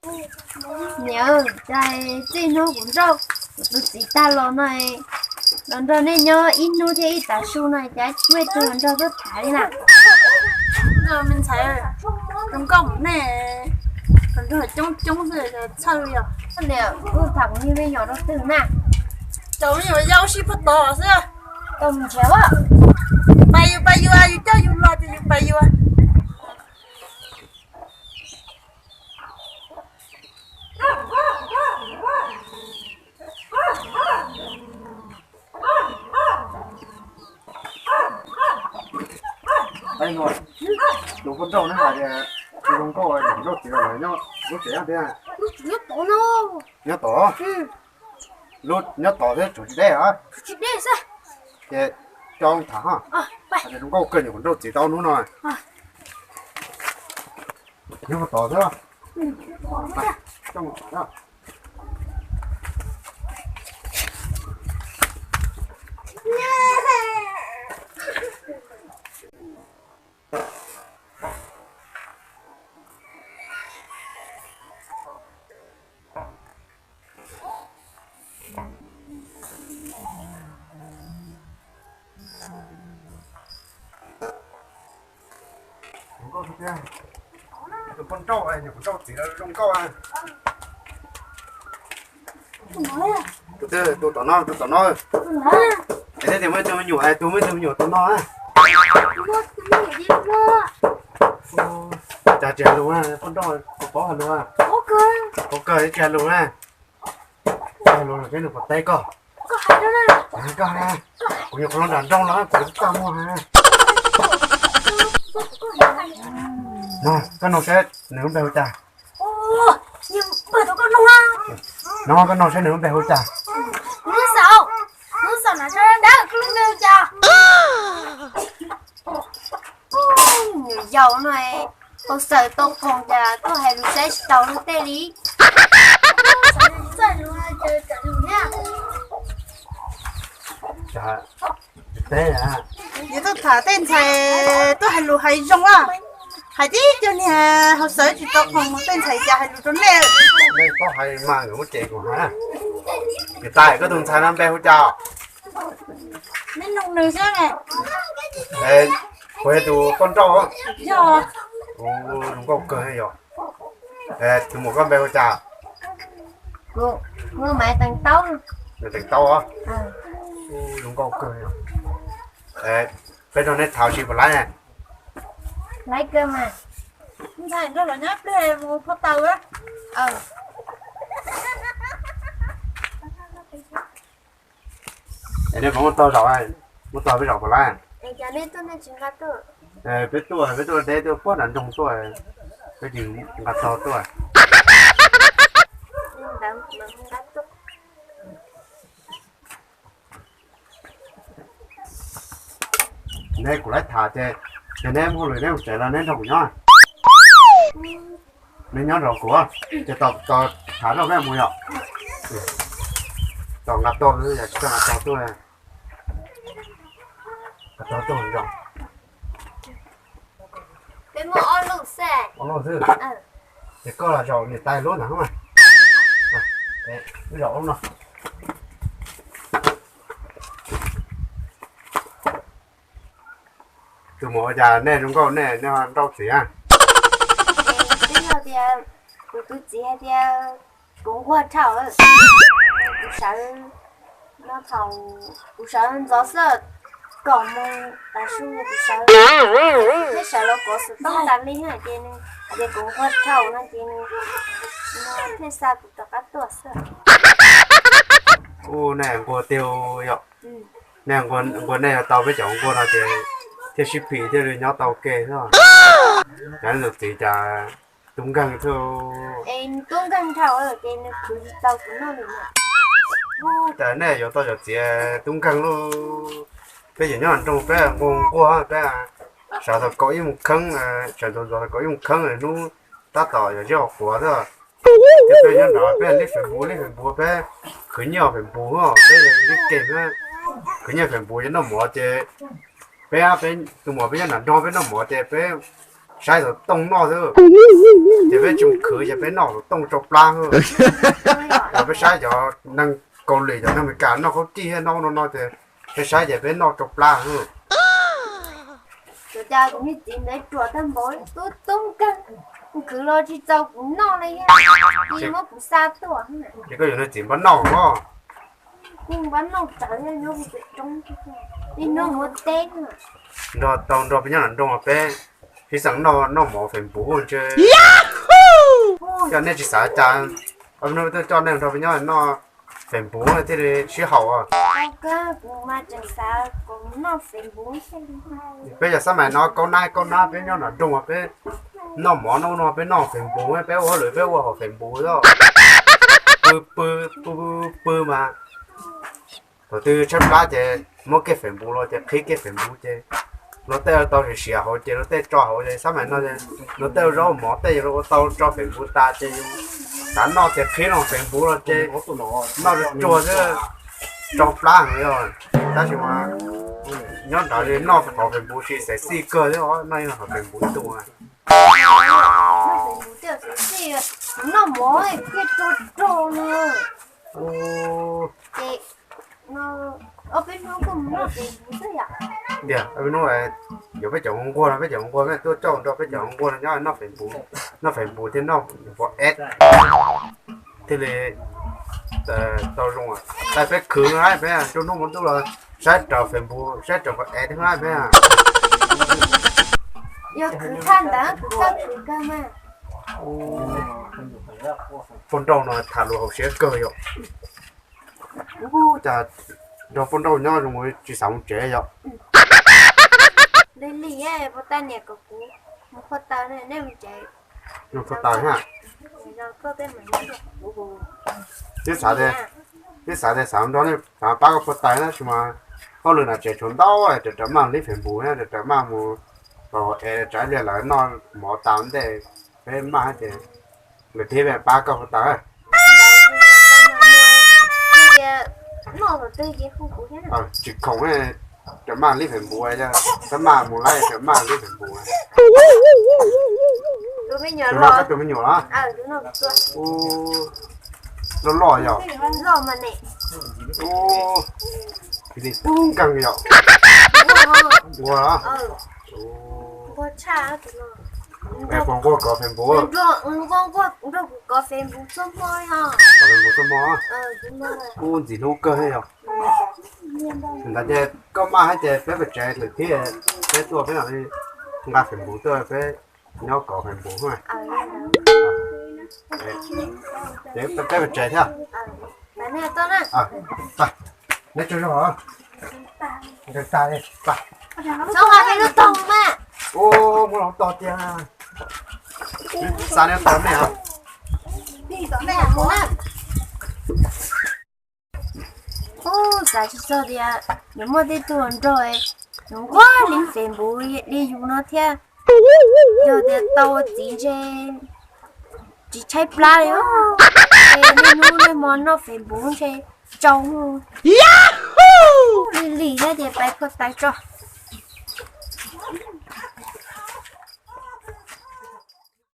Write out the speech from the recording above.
Niam, cas txij hnub kuv nrauj kuv tus txiv tag los no, los nrog nej nyob ib hnub thiab ib tav su no cas nej tsis los nrog tuaj tham li na? Nkauj me ntxhais, zoo nkauj mus nej, los nrog coob coob xwb txhawj li os. Niam, kuv tham kuv niag me nyuam rau twg na? Cov me nyuam yau sib pab tod xwb. Tau mus nrhiav a. Pais yus, pais yus, yus coj yus los ces yus pais yus. Tus poj nrauj na hais tias, tus zoo nkauj, nrauj txiv los nyob lub tsev nyob tiag? Nyob tod. Lub nyob tod thiab tshuav tsis deb os. Ces coj tham, zoo nkauj kawg, nyuam qhuav nrauj txiv tau hnub no. Nyob tod thiab. Tus poj nrauj, nyuam qhuav nrauj txiv los zoo nkauj. Tus twg? Tus tom no, tus tom no. Es thiaj tias muaj ib tug me nyuam, es tus muaj ib tug me nyuam tom no. Cas tsis hais lus, poj nrauj paub hais lus, paub kawg tsis hais lus na. Tsis hais lus los peb nws puas teb koj? Koj na, kuv nyuam qhuav los nram nroog los kuv twb txaj muag na. No koj nug seb nws lub npe hu cas. No koj nug seb nws lub npe hu cas. Nyuam yaus no, haus xaws tau khoom cas tuaj hais lus saib tsis taus luag tej li. Yus tuaj tham tej ntxhais tuaj hais lus hais zoo a, hais tib co niag haus xaws tsis tau khoom mus, tej ntxhais cas hais lus rau nej. Nej paub hais mas nkawd muab cem kuv hais. Niam tais, koj tus ntxhais no npe hu cas? Kuv yog tus poj nrauj. Zoo nkauj kawg yog. Tus muam koj npe hu cas? Maiv Teev Taub. Maiv Teev Taub os. Zoo nkauj kawg. Peb nrog nej tham ua si puas laib? Laib kawg mas. Ntxhais nrog lawv nyob ib pliag mus phau taws. Es nej puas muaj tog zaum, muaj tog peb zaum puas laib? Peb tuaj, peb tuaj deb tuaj puag nram nroog tuaj, peb tsis nqa tog tuaj. Neb kuv laib tham ces, ces neb muaj lus neb mus tsev los neb nrog kuv nyob. Neb nyob nrog kuv, ces tos, tos tham zoj peb mus yom. Tos nqa tog, yog tsis tau nqa tog tuaj, nqa tog tuaj zoo. Peb muaj ob lub xwb. Ob lub xwb. Ces koj los zaum niam tais lub ntawd mas. Wb zaum lub no. Tus muam, ua cas nej zoo nkauj nej, nej ho nrauj txiv a? Twb yog tias kuv tus txiv hais tias kuv nquag dhau, kuv sawv, no thaum kuv sawv ntxov xwb, kaum moos tav su kuv sawv, thiaj sawv los kov xov tooj tas li na, ces nws hais tias kuv nquag dhau no ces nws thiaj xa kuv rov qab tuaj xwb. Ub, nej nquag tiag yom. Nej nquag, nej tau peb cov nquag no ces thiaj sib phim thiaj li nyob tau ke xwb. Cov nej tus txiv cas tub nkeeg thiab. Tub nkeeg dhau ces nws khwv tsis tau kuv noj li. Cas nej yuav tau cov txiv tub nkeeg lauj. Peb cov nyob nroog peb nquag nquag, peb sawv thaum kaum ib moos kheeb, sawv ntxov ntxov thaum kaum ib moos kheeb, hnub tab tom yog zeb qhuav xwb. Ces peb nyob nrad peb li Facebook, li Facebook peb khwv nyiaj Facebook, peb li ke, khwv nyiaj Facebook ces noj mov ces peb, peb tus muam peb nyob nram nroog peb noj mov ces peb saib xov tooj noj xwb. Ces peb tsis mus khwv ces peb noj xov tooj tsau plab xwb. Yog peb saib cov neeg Kaus Lim cov neeg Amelikas noj khaub cij thiab noj no no ces peb saib ces peb noj tsau plab xwb. Ua cas kuv niag txiv ntawd ruam tag npaum, tub tub kawg, kuv khwv los tsis txaus kuv noj li, muab kuv xa tuaj. Ces koj yuav niag txiv npab noj os. Kuv npab noj tsawv nyob pem roob, ib hnub ua teb. Nrog tau nrog peb nyob nram nroog peb ib xeem noj noj mov Facebook ntshe. Yog nej tsis xav cas, ob peb hnub tuaj coj nej nrog peb nyob noj Facebook thiaj li sib haum. Kuv mas tseem xav kom noj Facebook. Peb yog xab mais no kaub nab kaub nab peb nyob nram nroog peb noj mov noj no peb noj Facebook, peb ua hauj lwm peb ua hauv Facebook xwb. Pw pw pw pw mas thaum twg tshaib plab ces muab kiag Facebook los ces qhib kiag Facebook ces luag tej tau siav siav hauv ces luag tej tso hauv ces xab mais no luag tej ua zaub mov tej yuav ua tau tso Facebook tas ces yus xav noj ces qhib los Facebook los ces noj tsuag tsuag xwb, tsau plab heev li. Tab sis mas nyob nrad li noj hauv Facebook tsis xaiv xij kawg thiab, noj hauv Facebook ib tug. Noj mov kiag rog rog no. Ces ob peb hnub kuj mus noj Facebook xwb yom. Tias ob peb hnub yuav peb cov nquag no, peb cov nquag peb tuaj coj nrog peb cov nquag no nyob noj Facebook, noj Facebook thiab noj WhatsApp thiaj li tau zoo. Tais peb khwv na peb tsuas hnub mus ntuj los saib raws Facebook saib raws WhatsApp thiab na peb. Yog khwv thaj ntawd kuv txawj khwv kawg mas. Poj nrauj no tham lus haum siab kawg yom. Ua cas nrog poj nrauj nyob zoo tsis xav mus tsev yom. Li li, pog Tais niam kom kuv mus kho taws, nej mus tsev. Mus kho taws na. Twb xav tias, twb xav tias xav nrog nej pab koj kho taws tab sis mas hauj lwm nram tsev tshuav ntau, raws raws maj mus li Facebook, raws raws maj mus es tsam ib pliag lawv noj mov tas ntej peb maj hais tias lwm thib peb pab koj kho taws. Tsis khoom, raws maj li Facebook, tab maj mus laib raws maj li Facebook. Tus no koj tus me nyuam los? Loj loj yog? Ua, tub nkeeg yog? Nquag los? Nquag tshaj. Puas nquag kov Facebook? Nquag nquag nrog kuv kov Facebook txhua hmo yog? Kov Facebook txhua hmo. Kuj ntxim hlub kawg thiab yog? Ntawd ces koj maj hais tias peb pes tsev lwm thib peb tuaj peb mam li nqa Facebook tuaj peb nyob kov Facebook. Ces peb pes tsev thiab. Neb tsaug zog. Ua, muab los tog tiag. Xa neb tog nej os. Ub, xav tsis txog tias yuav muaj tej tug hluas nraug nquag li Facebook li yus no thiab. Yog tias tau ua txiv ntshe tsis tshaib plab li os. Niaj hnub niaj hmo noj Facebook ntshe tsau lig lig thiab ces pais kho taws tso.